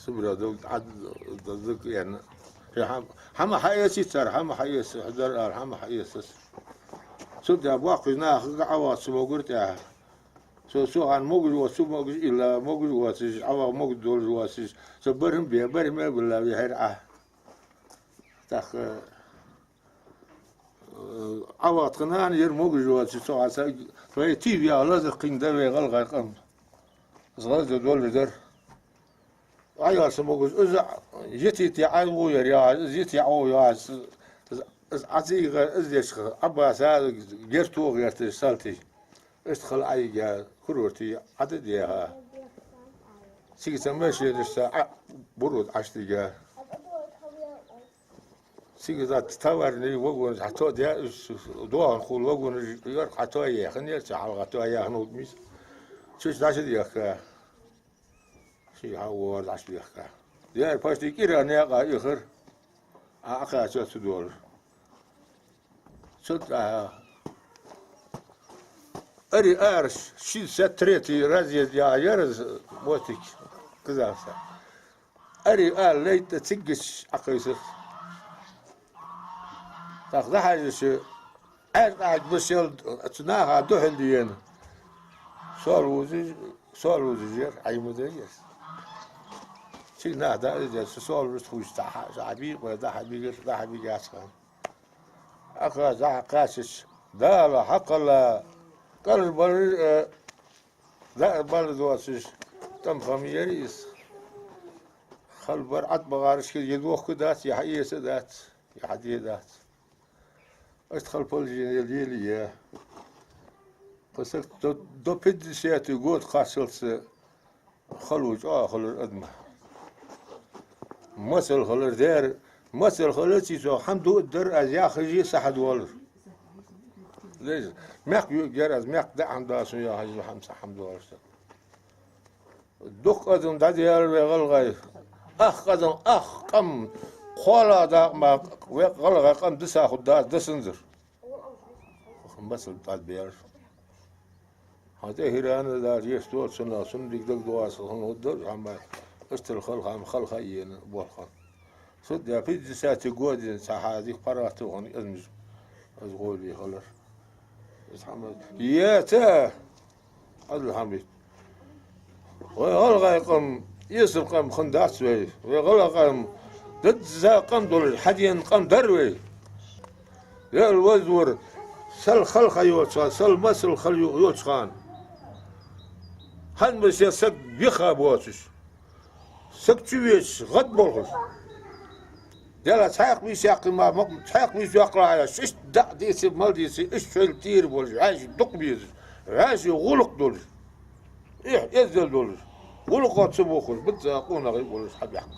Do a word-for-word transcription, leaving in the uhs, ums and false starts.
Цу бера дог Ӏад-, д-, д-, д-, яьнна. Хьа-, хьама хьаэций цар, хьама хьаэца, хьадар ала, хьама хьаэца. Цу тӀа боккхий нахага Ӏоваха ца могар тӀехьа. Цо, цо хьан могаш воаца, цу могаш илла, могаш воацаш, Ӏоваха могаш долаш воацаш. Цо бархӀ бе, бархӀ ме билла вихьар Ӏа. ТӀаккха Ӏоваха тха нана яр могаш воацаш, цо хьа ца, вай тив яхала лазар кхин да вай гӀалгӀай къам. Из гӀазда долаш дар. Ӏайоса могаш, из йитийта Ӏайгу яр яхаш, из йита Ӏо яхаш, из, из Ӏазийга, из дешха, Ӏаббаса герто гӀерташ салтий. Иштта хала Ӏайга, курорте Ӏа дӀадеха. Цига ца машинашца Ӏа, Буро Ӏаш дига. Цига за товарный вагонаш хьатоаде, уж доахан хул вагонаш, йорх хьатоаяь, хиннера ца хьалха тоаяь хиннад мис. Чуш дӀачудехка. Ший хьа вор дӀачудехка. Яр пашти кӀира наькъа ихар. А, Ӏакхаьча цу долаш. Цу тӀа Ари арш шестьдесят третий разъезд яха яр из, мотик, Казахстан. Ари а лайта циггача Ӏакхайсар. ТӀаккха дӀахьажача, Ӏаьркъа Ӏаьркъа башел цу наха духьал дена. Сол вузаш, сол вузаш яр, Ӏайма дар яр. Цига нах дӀа а деза, цу сол вузаш тхуш дӀахьа-, дӀахьабийкъа, дӀахьабийгар, дӀахьабийгац хана. Ӏакхаьча, дӀахьакхаьчача, Дала хьакхалла, кӀалар балар, э, даа балар доацаш, тӀом хам яр из. Хала бар Ӏад багӀараш хила, е дохка дац, е хьаэца дац, е хьаде дац. Иштта хала положени лелае. Кхы саг до, до пятидесятый год кхаччалца хало чӀоагӀа хилар адама. Мацал хилар дера, мацал хилар цига цо хӀама дуа дар, аз яхаш а са хьадоалар. Леза, мехка юаргьяр аз, мехка даа хӀама да сона яхаш а хӀама са хьадоалар са. Дукха адам дӀадаьлар вай гӀалгӀай. Ах адам, ах къам, кхоалагӀа дакъа ма вай гӀалгӀай къам диса хургдац, дисанзар. Масал тӀадбер. Хьан тӀа хӀирана дар еш дола цунах, цунна дика дагадоагӀа хӀама хӀама дар, хӀама иштта хала хӀама хала ха ена болх хана. Цу тӀа пятидесятый годен цхьа хьа дика паргӀато хана, аз миз, аз гӀоли хилар. Из хӀама. Ета! Адал хӀама ит. Вай гӀалгӀай къам, эсала къам хиннадац вай. Вай гӀалгӀай къам, дадза къам долаш, хьадена къам дар вай. Вел вазвар, сел хала ха йоацаш, сел масал хала йо-, йоацаш хана. Хьан массе саг виха боацаш. Саг чу везаш, гӀад болхаш. Дела цхьаькха вийс яккхий ма, ма, цхьаькха вийс яккхалахь, иштта даа дийци, мал дийци, иштта шоайла тӀера болаш, вӀаши дукха безаш, вӀаши гӀулакх долаш. Эхь, эздел долаш. ГӀулакхо ца бохаш, бизза къонахий болаш хьабаьхка.